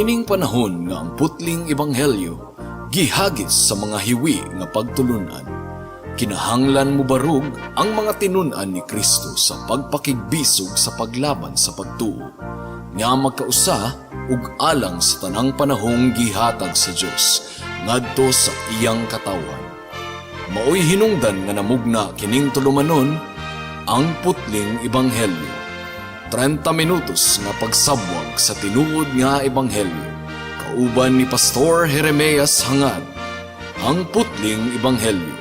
Niining panahon nga ang putling ebanghelyo gihagis sa mga hiwi nga pagtulunan, kinahanglan mobarog ang mga tinun-an ni Kristo sa pagpakigbisog sa paglaban sa pagtuo nga magkausa ug alang sa tanang panahong gihatag sa Dios ngadto sa iyang katawhan. Maoy hinungdan nga namugna kining tulumanon, Ang Putling Ebanghelyo. 30 minutos nga pagsabwag sa tinuod nga ebanghelyo. Kauban ni Pastor Jeremias Hangad. Ang Putling Ebanghelyo.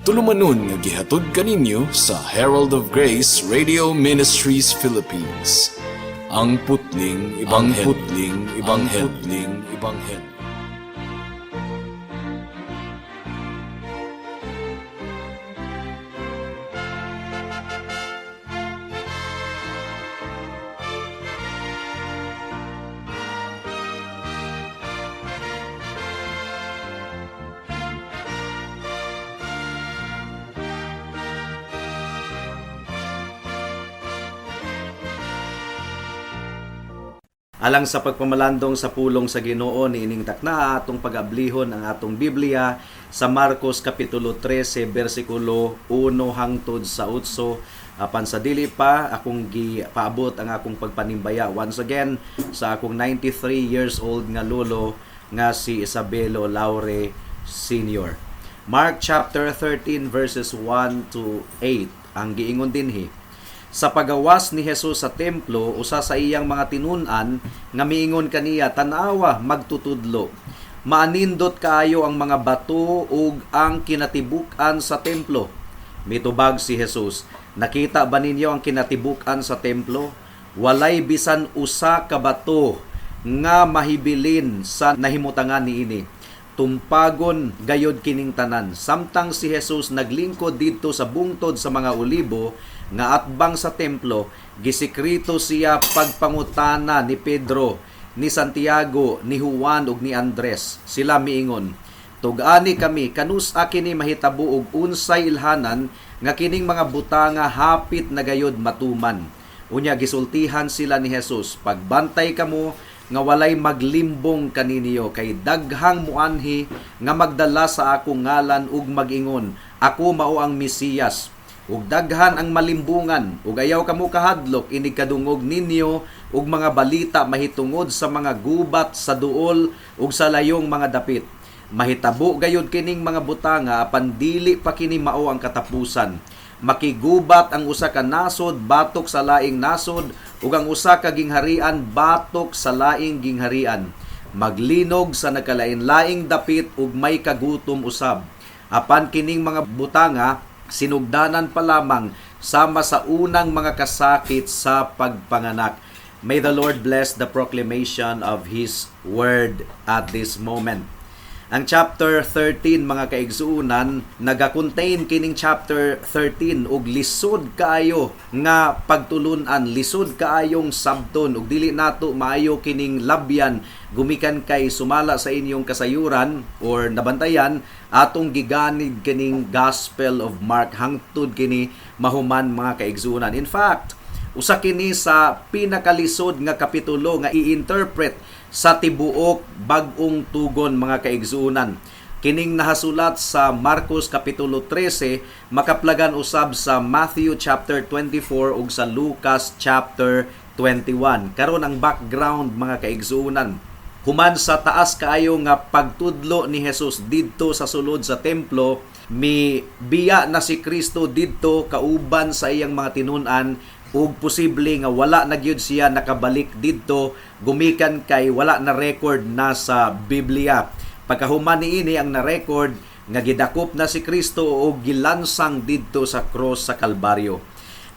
Tulumanon nga gihatod kaninyo sa Herald of Grace Radio Ministries Philippines. Ang Putling Ebanghelyo. Ang Putling Ebanghelyo. Ang Putling Ebanghelyo. Alang sa pagpamalandong sa pulong sa Ginoo niining takna, atong pag-ablihon ang atong Biblia sa Marcos kapitulo 13 bersikulo 1 hangtod sa 8. Apan sa dili pa, akong gipaabot ang akong pagpanimbaya once again sa akong 93 years old nga lolo nga si Isabelo Laure Sr. Mark chapter 13 verses 1 to 8 ang giingon dinhi: Sa pagawas ni Jesus sa templo, usa sa iyang mga tinun-an nga miingon kaniya, "Tan-awa, magtutudlo. Maanindot kaayo ang mga bato ug ang kinatibuk-an sa templo." Mitubag si Jesus, "Nakita ba ninyo ang kinatibuk-an sa templo? Walay bisan usa ka bato nga mahibilin sa nahimutangan niini. Tumpagon gayod kining tanan." Samtang si Jesus naglingkod didto sa bungtod sa mga Olibo nga atbang sa templo, gisikreto siya pagpangutana ni Pedro, ni Santiago, ni Juan ug ni Andres. Sila miingon, "Tug-ani kami kanus-a kini mahitabo ug unsay ilhanan nga kining mga butanga hapit na gayod matuman?" Unya gisultihan sila ni Jesus, "Pagbantay kamo nga walay maglimbong kaninyo, kay daghang muanhi nga magdala sa akong ngalan ug mag-ingon, 'Ako mao ang Mesiyas,' ug daghan ang malimbungan. Ug ayaw kamo kahadlok inig kadungog ninyo og mga balita mahitungod sa mga gubat, sa duol ug sa layong mga dapit. Mahitabo gayud kining mga butanga, apan dili pa kini mao ang katapusan. Makigubat ang usa ka nasod batok sa laing nasod ug ang usa ka gingharian batok sa laing gingharian. Maglinog sa nagkalain-laing dapit ug may kagutom usab. Apan kining mga butanga sinugdanan pa lamang sama sa unang mga kasakit sa pagpanganak." May the Lord bless the proclamation of His word at this moment. Ang chapter 13, mga kaigsuunan, naga-contain kining chapter 13 og lisod kaayo nga pagtulunan, lisod kaayong sabton ug dili nato maayo kining labyan gumikan kay sumala sa inyong kasayuran or nabantayan, atong giganid kining Gospel of Mark hangtod kini mahuman, mga kaigsuunan. In fact, usa kini sa pinakalisod nga kapitulo nga i-interpret sa tibuok Bag-ong Tugon, mga kaigsuunan. Kining nahasulat sa Marcos kapitulo 13 makaplagan usab sa Matthew chapter 24 ug sa Lucas chapter 21. Karon, ang background, mga kaigsuunan. Human sa taas kaayo nga pagtudlo ni Jesus didto sa sulod sa templo, mi biya na si Kristo didto kauban sa iyang mga tinun-an ug posible nga wala na gyud siya nakabalik didto gumikan kay wala na record na sa Biblia. Pagkahuman niini, ang na-record nga gidakop na si Kristo o gilansang didto sa cross sa Kalbaryo.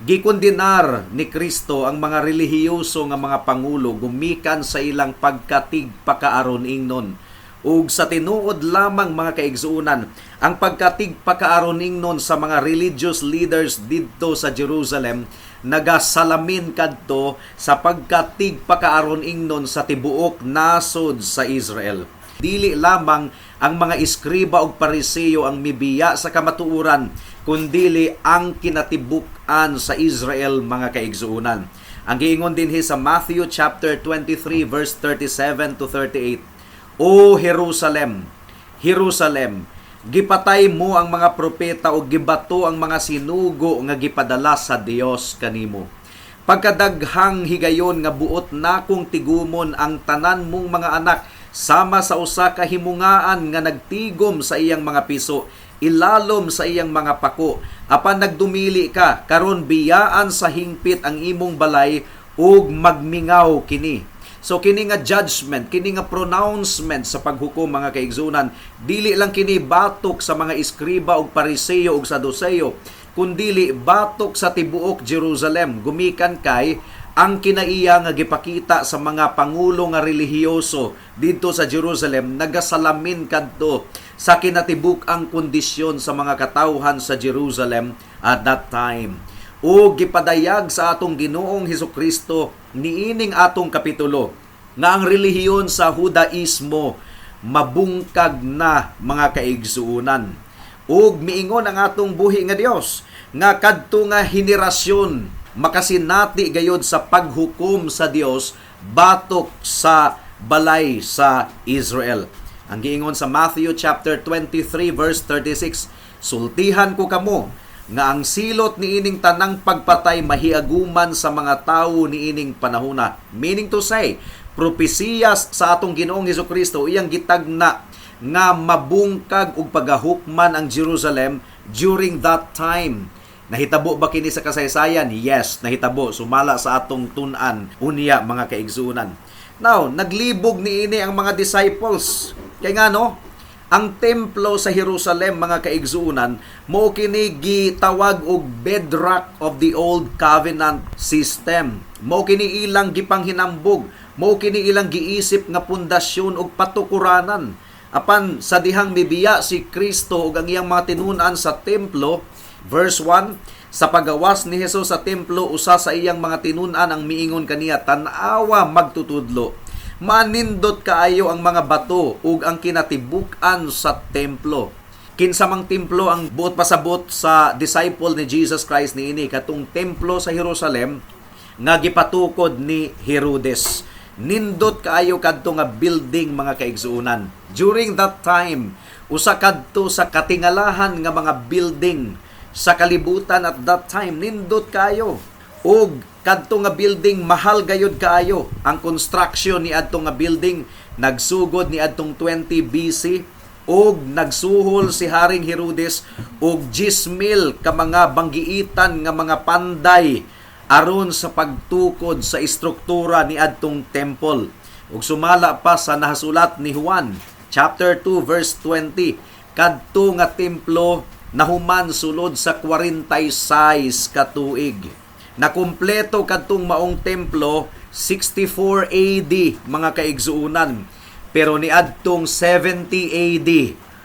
Gikondenar ni Kristo ang mga relihiyoso nga mga pangulo gumikan sa ilang pagkatigpakaaron ingnon. Ug sa tinuod lamang, mga kaigsuunan, ang pagkatigpakaaron ingnon sa mga religious leaders didto sa Jerusalem nagasalamin kadto sa pagkatigpakaaron ingnon sa tibuok nasod sa Israel. Dili lamang ang mga eskriba ug Pariseo ang mibiya sa kamatuoran, kundili ang kinatibuk-an sa Israel, mga kaigsuonan. Ang giingon dinhi sa Matthew chapter 23 verse 37 to 38, "O Jerusalem, Jerusalem, gipatay mo ang mga propeta ug gibato ang mga sinugo nga gipadala sa Dios kanimo. Pagkadaghang higayon nga buot nakong tigumon ang tanan mong mga anak sama sa usa ka himungaan nga nagtigom sa iyang mga piso ilalom sa iyang mga pako, apan nagdumili ka. Karon biyaan sa hingpit ang imong balay ug magmingaw kini." So kini nga judgment, kini nga pronouncement sa paghukom, mga kaigsunan, dili lang kini batok sa mga eskriba ug Pariseo ug Saduseo, kundili batok sa tibuok Jerusalem, gumikan kay ang kinaiya nga gipakita sa mga pangulo nga relihiyoso didto sa Jerusalem nagasalamin kadto sa kinatibuk-ang kondisyon sa mga katawhan sa Jerusalem at that time. O gipadayag sa atong Ginoong Hesus Kristo niining atong kapitulo nga ang relihiyon sa Hudaismo mabungkag na, mga kaigsuonan. Ug miingon ang atong buhi nga Dios nga kadto nga henerasyon makasinati gayod sa paghukom sa Dios batok sa balay sa Israel. Ang giingon sa Matthew chapter 23 verse 36, "Sultihan ko kamo nga ang silot niining tanang pagpatay mahiaguman sa mga tawo niining panahona." Meaning to say, propesiyas sa atong Ginoong Hesus Kristo iyang gitagna nga mabungkag ug pagahukman ang Jerusalem during that time. Nahitabo ba kini sa kasaysayan? Yes, nahitabo sumala sa atong tun-an unya, mga kaigsuonan. Now, naglibog niini ang mga disciples. Kay ngano? Ang templo sa Jerusalem, mga kaigsuonan, mao kini gitawag og bedrock of the Old Covenant system. Mao kini ilang gipanghinambog, mao kini ilang giisip nga pundasyon ug patukuranan. Apan sa dihang mibiya si Kristo ug ang iyang mga tinun-an sa templo, verse 1, sa pagawas ni Jesus sa templo, usa sa iyang mga tinun-an ang miingon kaniya, "Tan-awa, Magtutudlo, manindot kaayo ang mga bato ug ang kinatibuk-an sa templo." Kinsa mang templo ang buot pasabot sa disciple ni Jesus Christ niini? Katong templo sa Jerusalem nga gipatukod ni Herodes. Nindot kaayo kadto nga building, mga kaigsuonan. During that time, usa kadto sa katingalahan nga mga building sa kalibutan at that time, nindot kaayo. Ug kadto nga building mahal gayud kaayo. Ang construction ni adto nga building nagsugod ni adtong 20 BC ug nagsuhol si Haring Herodes og 10,000 ka mga banggiitan nga mga panday aron sa pagtukod sa istruktura ni adtong temple. Ug sumala pa sa nahasulat ni Juan chapter 2 verse 20, kadto nga templo nahuman sulod sa 46 ka tuig. Nakumpleto kadtong maong templo 64 AD, mga kaigsuonan. Pero niadtong 70 AD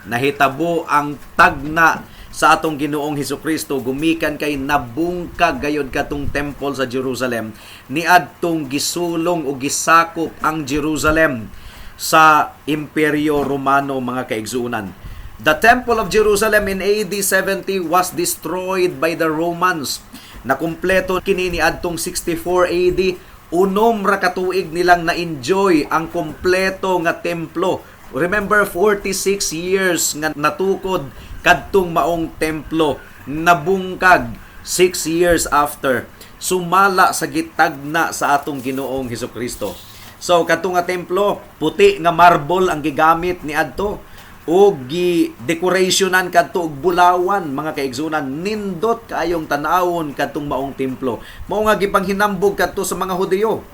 nahitabo ang tagna sa atong Ginoong Hesus Kristo, gumikan kay nabungkag gayod katong temple sa Jerusalem niadtong gisulong o gisakop ang Jerusalem sa Imperyo Romano, mga kaigsuonan. The Temple of Jerusalem in AD 70 was destroyed by the Romans. Nakumpleto kini niadtong 64 AD. 6 ra ka tuig nilang na-enjoy ang kompleto nga templo. Remember, 46 years nga natukod kadtong maong templo, nabungkag 6 years after sumala sa gitagna sa atong Ginoong Hesus Kristo. So kadto nga templo, puti nga marble ang gigamit ni adto ug gi decorationan kadto og bulawan, mga kaigsunan. Nindot kaayong tan-awon kadtong maong templo. Mao nga gipanghinambog kadto sa mga Hudiyo.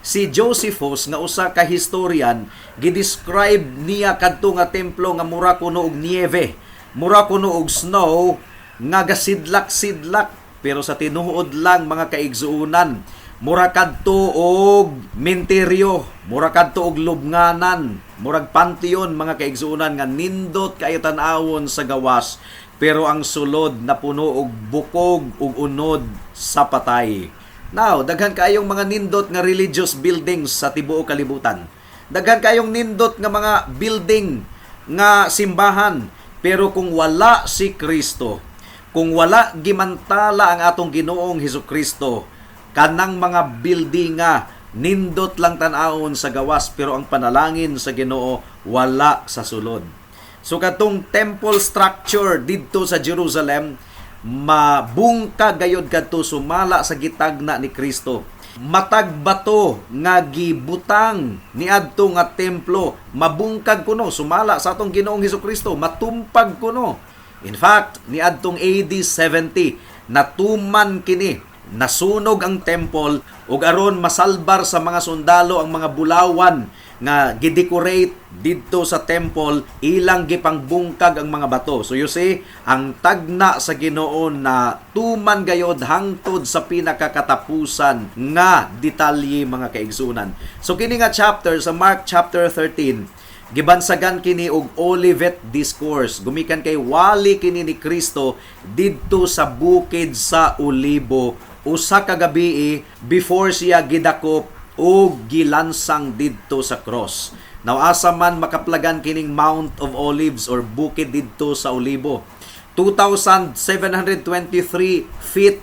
Si Josephus nga usa ka historian, gi-describe niya kadto nga templo nga mura kuno og nieve, mura kuno og snow nga gasidlak-sidlak. Pero sa tinuod lang, mga kaigsuonan, mura kadto og minteryo, mura kadto og lubnganan, murag pantheon, mga kaigsuonan, nga nindot kaayo tan-awon sa gawas, pero ang sulod napuno og bukog ug unod sa patay. Now, daghan kaayong mga nindot nga religious buildings sa tibuok kalibutan. Daghan kaayong nindot nga mga building nga simbahan, pero kung wala si Kristo, kung wala gimantala ang atong Ginoong Hesus Kristo, Kanang mga buildinga nindot lang tan-awon sa gawas, pero ang panalangin sa Ginoo wala sa sulod. So katong temple structure didto sa Jerusalem mabungkag gayod kadto sumala sa gitagna ni Kristo. Matag bato nga gibutang niadto nga templo mabungkag kuno sumala sa atong Ginoong Hesukristo, matumpag kuno. In fact, niadtong AD 70 natuman kini, nasunog ang temple ug aron masalbar sa mga sundalo ang mga bulawan nga gidecorate didto sa temple, ilang gipangbungkag ang mga bato. So you see, ang tagna sa Ginoo na tuman gayod hangtod sa pinakakatapusan nga detalye, mga kaigsunan. So kini nga chapter sa Mark chapter 13, gibansagan kini og Olivet Discourse gumikan kay wali kini ni Kristo didto sa bukid sa Olibo usa ka gabi before siya gidakop o gilansang didto sa cross. Now, asa man makaplagan kining Mount of Olives or bukid didto sa Olibo? 2,723 feet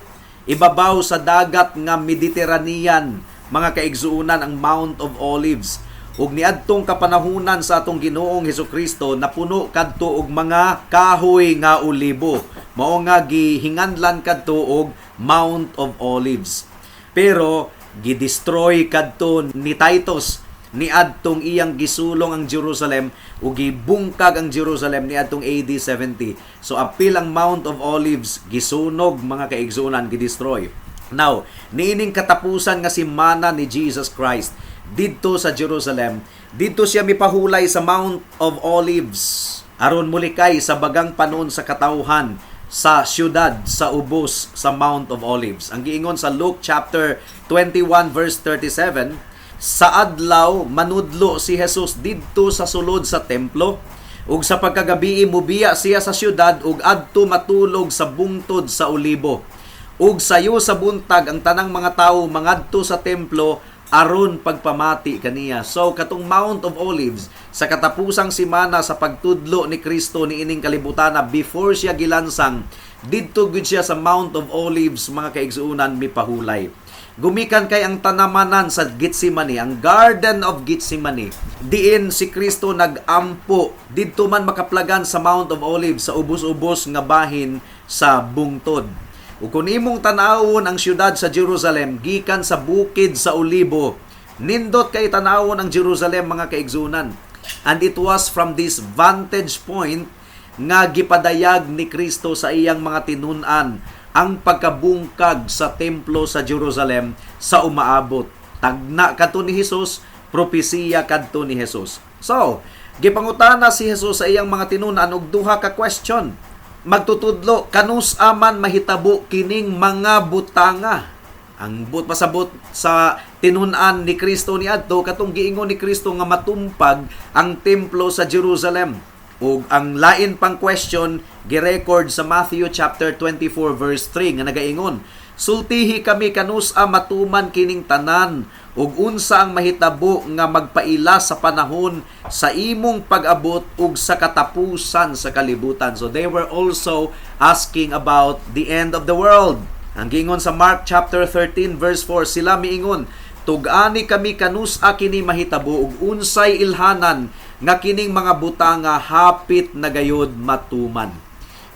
ibabaw sa dagat nga Mediterranean, mga kaigsuonan, ang Mount of Olives. Ug niadtong kapanahunan sa atong Ginoong Hesukristo, napuno kadto og mga kahoy nga olibo. Mao nga gihinganlan kadto og Mount of Olives. Pero gidestroy kadto ni Titus niadtong iyang gisulong ang Jerusalem ug gibungkag ang Jerusalem niadtong AD 70. So apil ang Mount of Olives gisunog, mga kaigsuonan, gidestroy. Now, niining katapusan nga semana ni Jesus Christ didto sa Jerusalem, didto siya mipahulay sa Mount of Olives aron mulikay sa bagang panon sa katawhan sa syudad sa ubos sa Mount of Olives. Ang giingon sa Luke chapter 21 verse 37, sa adlaw manudlo si Jesus didto sa sulod sa templo ug sa pagkagabii mubiya siya sa syudad ug adto matulog sa bungtod sa Olibo. Ug sayo sa buntag ang tanang mga tawo mangadto sa templo aron pagpamati kaniya. So katong Mount of Olives, sa katapusang semana sa pagtudlo ni Kristo niining kalibutana before siya gilansang, didto gud siya sa Mount of Olives, mga kaigsuonan, mipahulay. Gumikan kay ang tanamanan sa Gethsemane, ang Garden of Gethsemane, diin si Kristo nagampo, didto man makaplagan sa Mount of Olives sa ubos-ubos nga bahin sa bungtod. Ug kung imong tan-awon ang siyudad sa Jerusalem gikan sa bukid sa Olibo, nindot kay tan-awon ang Jerusalem, mga kaigsunan. And it was from this vantage point nga gipadayag ni Kristo sa iyang mga tinun-an ang pagkabungkag sa templo sa Jerusalem sa umaabot. Tagna kadto ni Jesus, propesiya kadto ni Jesus. So, gipangutana si Jesus sa iyang mga tinun-an og duha ka question. "Magtutudlo, kanus-a man mahitabo kining mga butanga?" Ang buot pasabot sa tinun-an ni Kristo niadto, katong giingon ni Kristo nga matumpag ang templo sa Jerusalem. Ug ang lain pang question girecord sa Matthew chapter 24 verse 3 nga nagaingon, "Sultihi kami kanus-a matuman kining tanan ug unsa ang mahitabo nga magpaila sa panahon sa imong pag-abot ug sa katapusan sa kalibutan." So they were also asking about the end of the world. Ang giingon sa Mark chapter 13 verse 4, sila miingon, "Tug-ani kami kanus-a kini mahitabo ug unsay ilhanan nga kining mga butanga hapit na gayod matuman."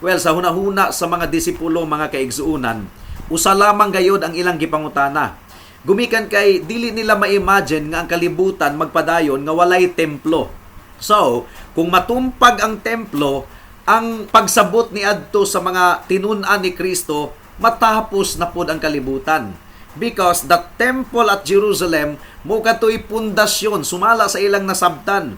Well, sa hunahuna sa mga disipulo, mga kaigsuonan, usa lamang gayod ang ilang gipangutana. Gumikan kay dili nila ma-imagine nga ang kalibutan magpadayon nga walay templo. So, kung matumpag ang templo, ang pagsabot ni adto sa mga tinun-an ni Kristo, matapos na pod ang kalibutan. Because the temple at Jerusalem mao kadto'y pundasyon sumala sa ilang nasabtan.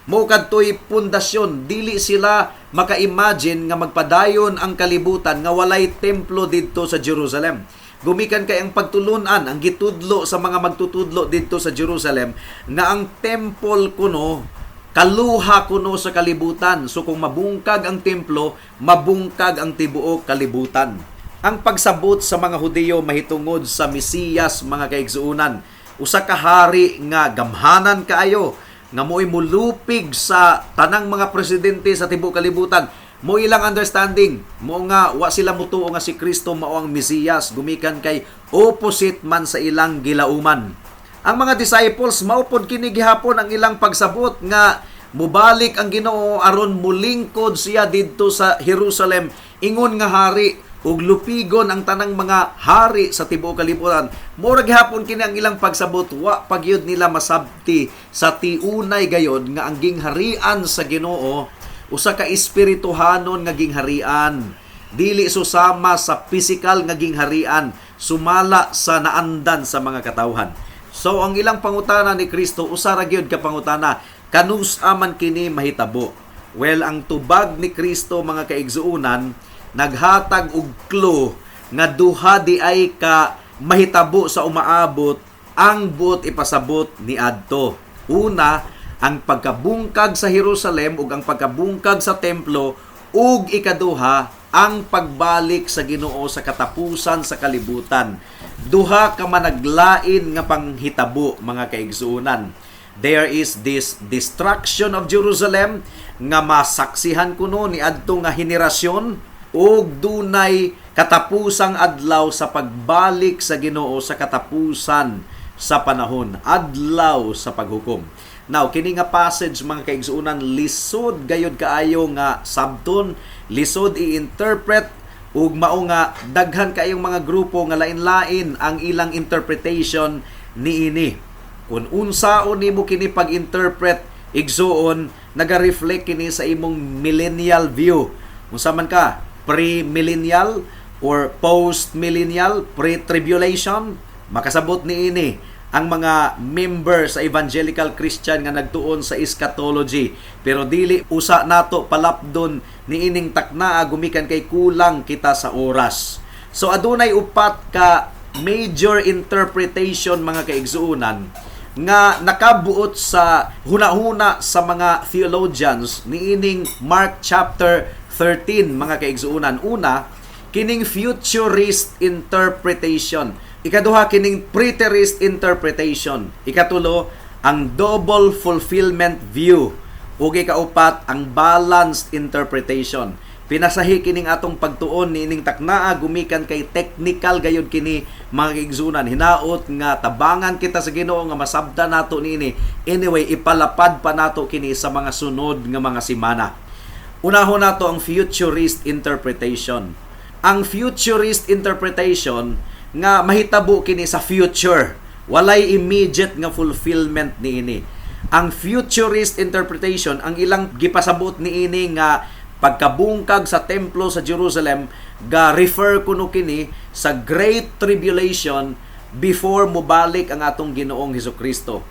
Mao kadto'y pundasyon, dili sila maka-imagine nga magpadayon ang kalibutan nga walay templo didto sa Jerusalem. Gumikan kay ang pagtulunan, ang gitudlo sa mga magtutudlo didto sa Jerusalem nga ang temple kuno kaluha kuno sa kalibutan. So kung mabungkag ang templo, mabungkag ang tibuok kalibutan. Ang pagsabot sa mga Hudiyo mahitungod sa Mesiyas, mga kaigsuonan, usa ka hari nga gamhanan kaayo, nga mo'y mulupig sa tanang mga presidente sa tibuok kalibutan. Mao ilang understanding. Mao nga wa sila mutuo nga si Kristo mao ang Mesiyas gumikan kay opposite man sa ilang gilauman. Ang mga disciples, mao pod kini gihapon ang ilang pagsabot nga mubalik ang Ginoo aron mulingkod siya didto sa Jerusalem ingon nga hari ug lupigon ang tanang mga hari sa tibuok kalibutan. Mura gihapon kini ang ilang pagsabot, wa pagyud nila masabti sa tiunay gayod nga ang gingharian sa Ginoo usa ka espirituhanon nga gingharian, dili susama sa physical nga gingharian sumala sa naandan sa mga katawhan. So ang ilang pangutana ni Kristo, usa ra gyud ka pangutana: kanus-a man kini mahitabo? Well, ang tubag ni Kristo, mga kaigsuonan, naghatag og clue nga duha di ay ka mahitabo sa umaabot ang buot ipasabot ni adto. Una, ang pagkabungkag sa Jerusalem ug ang pagkabungkag sa templo, ug ikaduha, ang pagbalik sa Ginoo sa katapusan sa kalibutan. Duha ka managlain nga panghitabo, mga kaigsuonan. There is this destruction of Jerusalem nga masaksihan kuno ni adto nga henerasyon, ug dunay katapusang adlaw sa pagbalik sa Ginoo sa katapusan sa panahon, adlaw sa paghukom. Now, kini nga passage, mga kaigsuonan, lisod gayod kaayo nga sabton, lisod i-interpret, ug mao nga daghan kaayong mga grupo nga lain-lain ang ilang interpretation niini. Kung unsaon nimo kini pag-interpret, igsuon, naga-reflect kini sa imong millennial view. Unsa man ka, pre-millennial or post-millennial, pre-tribulation, makasabot niini ang mga member sa evangelical Christian nga nagtuon sa eschatology. Pero dili usa nato palapdon niining taknaa gumikan kay kulang kita sa oras. So adunay upat ka major interpretation, mga kaigsuonan, nga nakabuot sa hunahuna sa mga theologians niining Mark chapter 13, mga kaigsuonan. Una, kining futurist interpretation. Ikaduha, kining preterist interpretation. Ikatulo, ang double fulfillment view. Ug ikaupat, ang balanced interpretation. Pinasahi kining atong pagtuon niining taknaa gumikan kay technical gayud kini, mga kaigsuonan. Hinaot nga tabangan kita sa Ginoo nga masabta nato niini. Anyway, ipalapad pa nato kini sa mga sunod nga mga simana. Unahon nato ang futurist interpretation. Ang futurist interpretation nga mahitabo kini sa future. Walay immediate nga fulfillment niini. Ang futurist interpretation, ang ilang gipasabot niini nga pagkabungkag sa templo sa Jerusalem ga refer kuno kini sa Great Tribulation before mobalik ang atong Ginoong Hesukristo.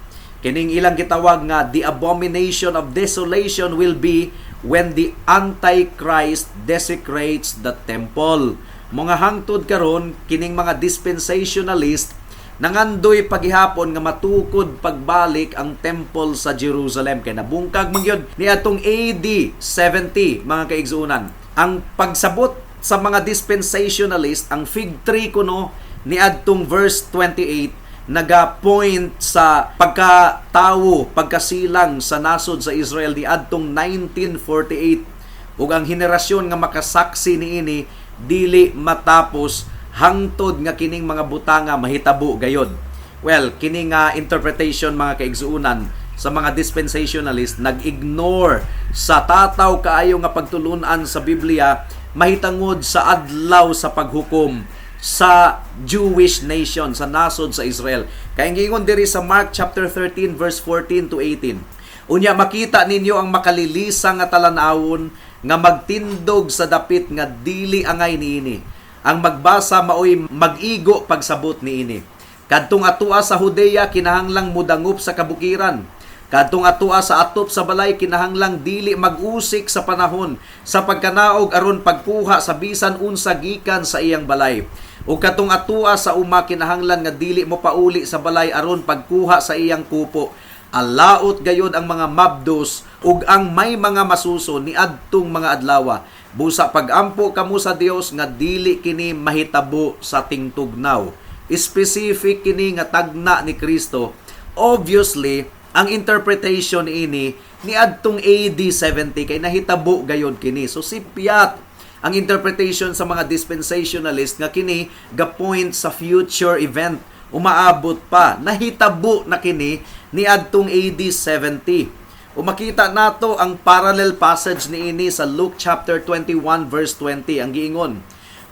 Kining ilang gitawag nga the abomination of desolation will be when the Antichrist desecrates the temple. Mga hangtod karon, kining mga dispensationalist nangandoy pagihapon nga matukod pagbalik ang temple sa Jerusalem kay nabungkag man gyud niadtong AD 70, mga kaigsuonan. Ang pagsabot sa mga dispensationalist, ang fig tree kuno niadtong verse 28 naga-point sa pagkatawo, pagkasilang sa nasod sa Israel niadtong 1948, ug ang henerasyon nga makasaksi niini dili matapos hangtod nga kining mga butanga mahitabo gayod. Well, kini nga interpretation, mga kaigsuonan, sa mga dispensationalist nag-ignore sa tataw kaayo nga pagtulunan sa Biblia mahitangod sa adlaw sa paghukom sa Jewish nation, sa nasod sa Israel. Kay ang giingon diri sa Mark chapter 13 verse 14 to 18: "Unya makita ninyo ang makalilisa nga talan-awon nga magtindog sa dapit nga dili angay niini. Ang magbasa maoy mag-igo pagsabot niini. Kadtong atua sa Judea kinahanglang mudangop sa kabukiran. Kadtong atua sa atop sa balay kinahanglang dili mag-usik sa panahon sa pagkanaog aron pagkuha sa bisan unsa gikan sa iyang balay. Ug kadtong atua sa uma kinahanglan nga dili mo pauli sa balay aron pagkuha sa iyang kupo. Alaot gayod ang mga mabdos ug ang may mga masuso niadtong mga adlawa. Busa pagampo kamo sa Dios nga dili kini mahitabo sa tingtugnaw." Specific kini nga tagna ni Kristo. Obviously, Ang interpretation ini niadtong AD 70 kay nahitabo gayod kini. So sipyat ang interpretation sa mga dispensationalist nga kini ga-point sa future event, umaabot pa. Nahitabo na kini niadtong AD 70. O makita nato ang parallel passage niini sa Luke chapter 21 verse 20. Ang giingon,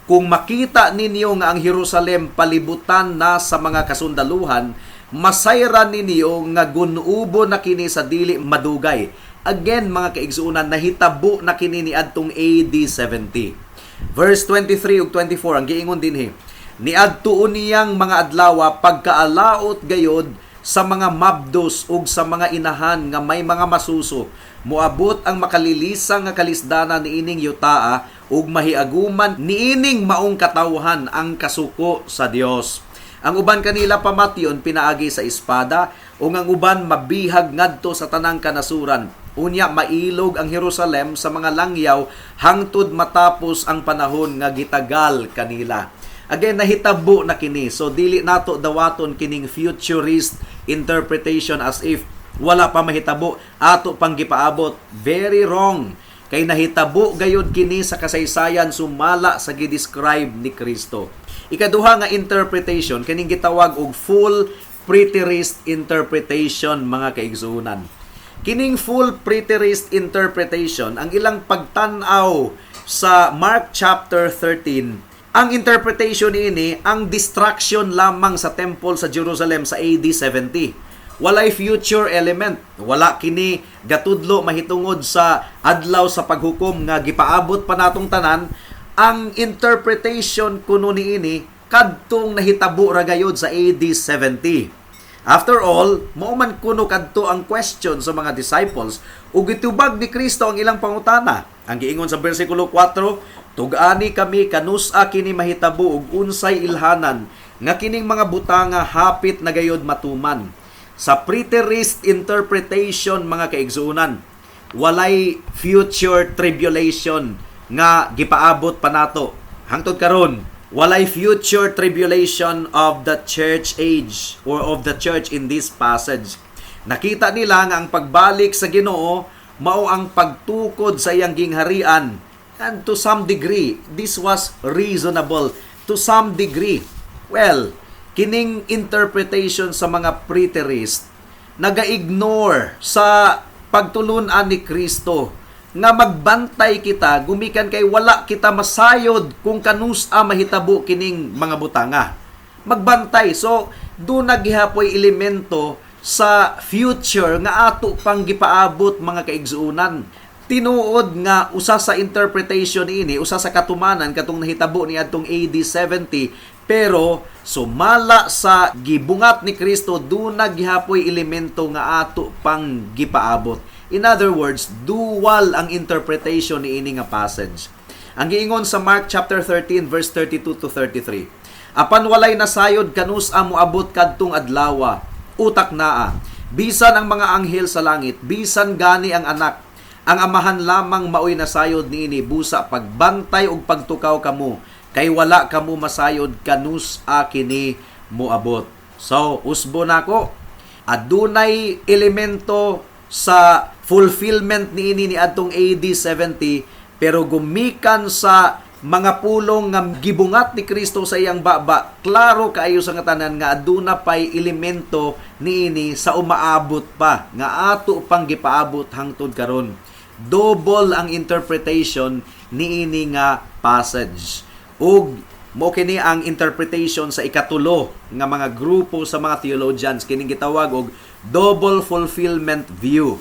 "Kung makita ninyo nga ang Jerusalem palibutan na sa mga kasundaluhan, masayran ninyo nga gunubo na kini sa dili madugay." Again, mga kaigsuonan, nahitabo na kini niadtong AD 70. Verse 23 ug 24, ang giingon dinhi, "Niadto niyang mga adlawa pagkaalaot gayod sa mga mabdos ug sa mga inahan nga may mga masuso. Moabot ang makalilisang nga kalisdanan niining yutaa ug mahiaguman niining maong katawhan ang kasuko sa Dios. Ang uban kanila pamatyon pinaagi sa espada ug ang uban mabihag ngadto sa tanang kanasuran. Unya mailog ang Jerusalem sa mga langyaw hangtod matapos ang panahon nga gitagal kanila." Again, nahitabo na kini. So dili nato dawaton kining futurist interpretation as if wala pa mahitabo, ato pang gipaabot. Very wrong. Kay nahitabo gayud kini sa kasaysayan sumala sa gi-describe ni Kristo. Ikaduha nga interpretation, kining gitawag og full preterist interpretation, mga kaigsuonan. Kining full preterist interpretation, ang ilang pagtan-aw sa Mark chapter 13, ang interpretation niini, ang destruction lamang sa temple sa Jerusalem sa AD 70. Walay future element. Wala kini gatudlo mahitungod sa adlaw sa paghukom nga gipaabot pa natong tanan. Ang interpretation kuno niini, kadtong nahitabo ra gayod sa AD 70. After all, mao man kuno kadto ang question sa mga disciples ug gitubag ni Kristo ang ilang pangutana. Ang giingon sa bersikulo 4, "Tug-ani kami kanus-a kini mahitabo ug unsay ilhanan nga kining mga butanga hapit na gayod matuman." Sa preterist interpretation, mga kaigsuonan, walay future tribulation nga gipaabot pa nato. Hangtod karon, walay future tribulation of the church age or of the church in this passage. Nakita nila nga ang pagbalik sa Ginoo mao ang pagtukod sa iyang gingharian. And to some degree, this was reasonable. To some degree. Well, kining interpretation sa mga preterist naga-ignore sa pagtulunan ni Kristo nga magbantay kita gumikan kay wala kita masayod kung kanus-a mahitabo kining mga butanga. Magbantay. So, duna gihapoy elemento sa future nga ato pang gipaabot, mga kaigsuonan. Tinuod nga usa sa interpretation ini, usa sa katumanan, katong nahitabo ni adtong AD 70, pero sumala sa gibungat ni Kristo, duna gihapoy elemento nga ato pang gipaabot. In other words, dual ang interpretation niini nga passage. Ang giingon sa Mark chapter 13 verse 32 to 33, "Apan walay nasayod kanus-a moabot kadtong adlawa, utak naa, bisan ang mga anghel sa langit, bisan gani ang Anak. Ang Amahan lamang maoy nasayod niini. Busa pagbantay ug pagtukaw kamo, kay wala kamo masayod kanus-a kini moabot." So, usbo nako. Adunay elemento sa fulfillment niini ni adtong AD 70, pero gumikan sa mga pulong nga gibungat ni Kristo sa iyang baba, klaro kaayo sa nga tanan nga aduna pay elemento niini sa umaabot pa nga ato pang gipaabot hangtod karon. Double ang interpretation niini nga passage. Ug mo kini ang interpretation sa ikatulo nga mga grupo sa mga theologians, kining gitawag og double fulfillment view.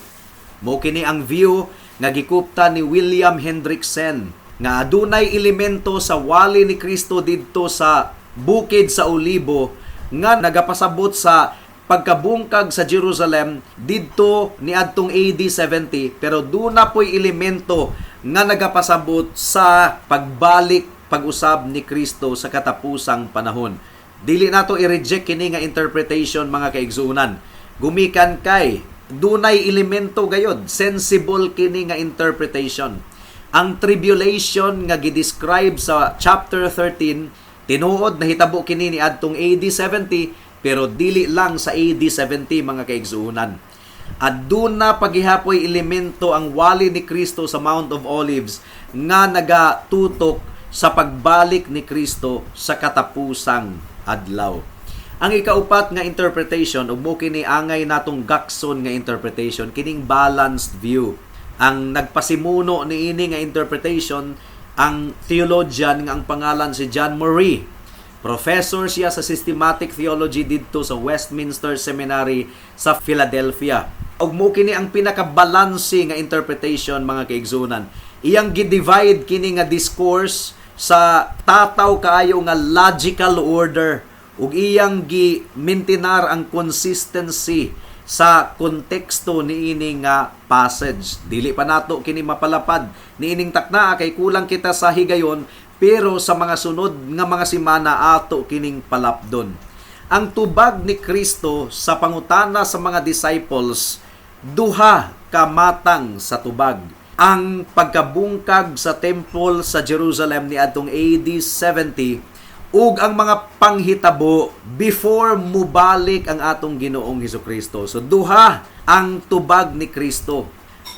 Mo kini ang view nga gikupta ni William Hendriksen nga adunay elemento sa wali ni Kristo didto sa Bukid sa Olibo nga nagapasabot sa pagkabungkag sa Jerusalem didto niadtong AD 70, pero duna po'y elemento nga nagapasabot sa pagbalik pag-usab ni Kristo sa katapusang panahon. Dili nato i-reject kini nga interpretation, mga kaigsuonan. Gumikan kay dunay elemento gayod, sensible kini nga interpretation. Ang tribulation nga gi-describe sa chapter 13, tinuod nahitabo kini ni adtong AD 70, pero dili lang sa AD 70, mga kaigsuonan. Aduna pagihapoy elemento ang wali ni Kristo sa Mount of Olives nga nagatutok sa pagbalik ni Kristo sa katapusang adlaw. Ang ikaupat nga interpretation, ug mo kini angay natong gakson nga interpretation, kining balanced view. Ang nagpasimuno niini nga interpretation ang theologian nga ang pangalan si John Murray. Professor siya sa Systematic Theology didto sa Westminster Seminary sa Philadelphia. Ug mo kini ang pinakabalanse nga interpretation, mga kaigsunan. Iyang gi-divide kini nga discourse sa tataw kaayo nga logical order ug iyang gi-maintain-ar ang consistency sa konteksto niini nga passage. Dili pa nato kini mapalapad niining taknaa kay kulang kita sa higayon, pero sa mga sunod nga mga semana ato kining palapdon. Ang tubag ni Kristo sa pangutana sa mga disciples, duha ka matang sa tubag. Ang pagkabungkag sa temple sa Jerusalem niadtong AD 70 ug ang mga panghitabo before mubalik ang atong Ginoong Hesukristo. So duha ang tubag ni Kristo: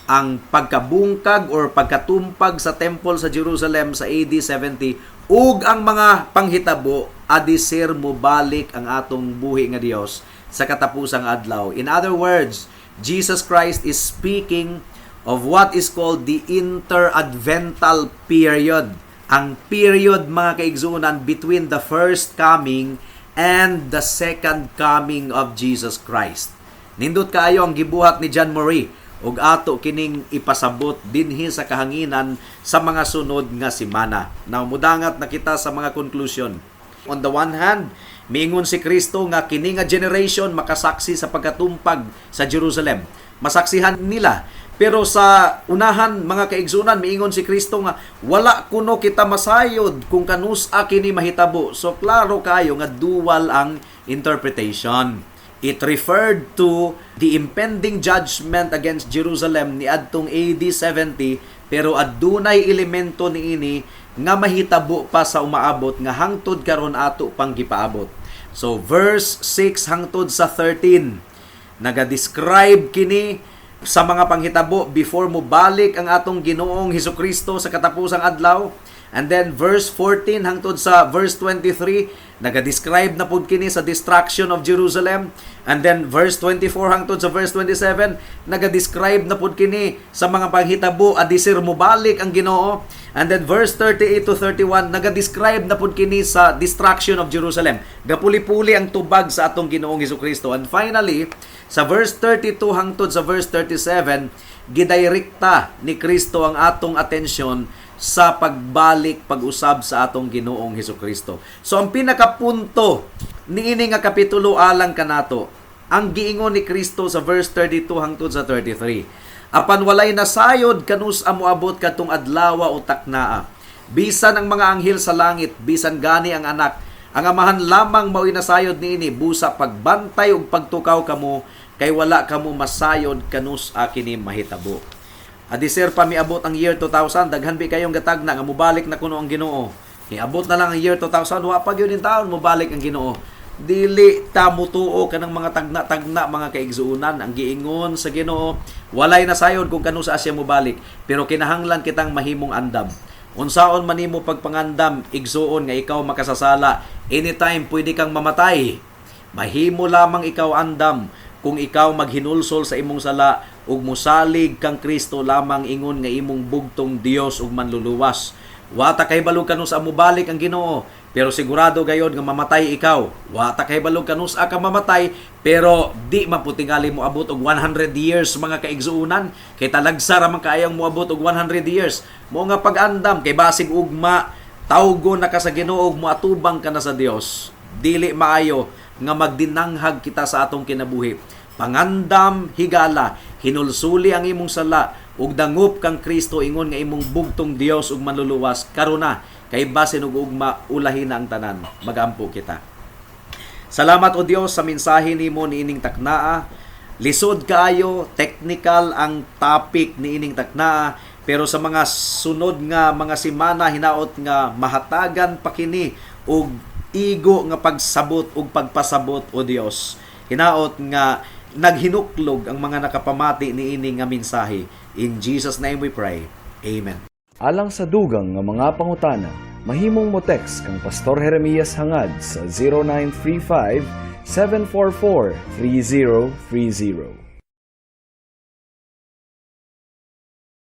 ang pagkabungkag or pagkatumpag sa temple sa Jerusalem sa AD 70 ug ang mga panghitabo adiser mobalik ang atong buhi nga Dios sa katapusang adlaw. In other words, Jesus Christ is speaking of what is called the interadvental period. Ang period, mga kaigsunan, between the first coming and the second coming of Jesus Christ. Nindot kaayo ang gibuhat ni John Murray ug ato kining ipasabot dinhi sa kahanginan sa mga sunod nga semana. Now mudangat na kita sa mga conclusion. On the one hand, miingon si Kristo nga kini nga generation makasaksi sa pagkatumpag sa Jerusalem. Masaksihan nila. Pero sa unahan, mga kaigsunan, miingon si Kristo nga wala kuno kita masayod kung kanus-a kini mahitabo. So klaro kayo nga dual ang interpretation. It referred to the impending judgment against Jerusalem niadtong AD 70, pero adunay elemento niini nga mahitabo pa sa umaabot nga hangtod karon ato pang gipaabot. So verse 6 hangtod sa 13, naga-describe kini sa mga panghitabo before mo balik ang atong Ginoong Hesukristo sa katapusang adlaw. And then verse 14 hangtod sa verse 23, naga-describe na pud kini sa destruction of Jerusalem. And then verse 24 hangtod sa verse 27, naga-describe na pud kini sa mga panghitabo adisir mobalik ang Ginoo. And then verse 38 to 31, naga-describe na pud kini sa destruction of Jerusalem. Gapuli-puli ang tubag sa atong Ginoong Hesukristo. And finally, sa verse 32 hangtod sa verse 37, gidirekta ni Kristo ang atong atensyon sa pagbalik pag-usab sa atong Ginoong Hesukristo. So ang pinakapunto niini nga kapitulo alang kanato, ang giingon ni Kristo sa verse 32 hangtod sa 33. "Apan walay nasayod kanus-a moabot kadtong adlawa o taknaa. Bisan ang mga anghel sa langit, bisan gani ang Anak, ang Amahan lamang mao'y nasayod niini. Busa pagbantay ug pagtukaw kamo kay wala kamo masayod kanus-a kini mahitabo." Adiser pa miabot ang year 2000, daghan bi kayong gatagna nga mobalik na kuno ang Ginoo. Niabot na lang ang year 2000, wa pa gyud taon mobalik ang Ginoo. Dili ta mutuo kanang mga tagna-tagna, mga kaigsuonan. Ang giingon sa Ginoo, walay nasayod kung kanus-a siya mobalik, pero kinahanglan kitang mahimong andam. Unsaon man nimo pagpangandam, igsuon, nga ikaw makasasala? Anytime pwede kang mamatay. Mahimo lamang ikaw andam kung ikaw maghinulsol sa imong sala ug musalig kang Kristo lamang ingon nga imong bugtong Dios ug manluluwas. Wa ta kahibalo kanus-a mobalik ang Ginoo, pero sigurado gayod nga mamatay ikaw. Wa ta kahibalo kanus-a ka mamatay, pero di man pud tingali moabot og 100 years, mga kaigsuonan, kay talagsa ra man kaayong moabot og 100 years. Mo nga pag-andam kay basig ugma tawgo na ka sa Ginoo ug moatubang ka na sa Dios. Dili maayo nga magdinanghag kita sa atong kinabuhi. Pangandam higala, hinulsuli ang imong sala ug dangup kang Kristo ingon nga imong bugtong Dios ug manluluwas karuna kay basin og ugma ulahin na ang tanan. Magampo kita. Salamat, O Dios, sa mensahe nimo niining taknaa. Lisod kaayo, technical ang topic niining taknaa, pero sa mga sunod nga mga semana hinaot nga mahatagan pa kini og igo nga pagsabot ug pagpasabot, O Dios. Hinaot nga naghinuklog ang mga nakapamati niini nga mensahe. In Jesus' name we pray. Amen. Alang sa dugang nga mga pangutana, mahimong mo text kang Pastor Jeremias Hangad sa 0935 744 3030.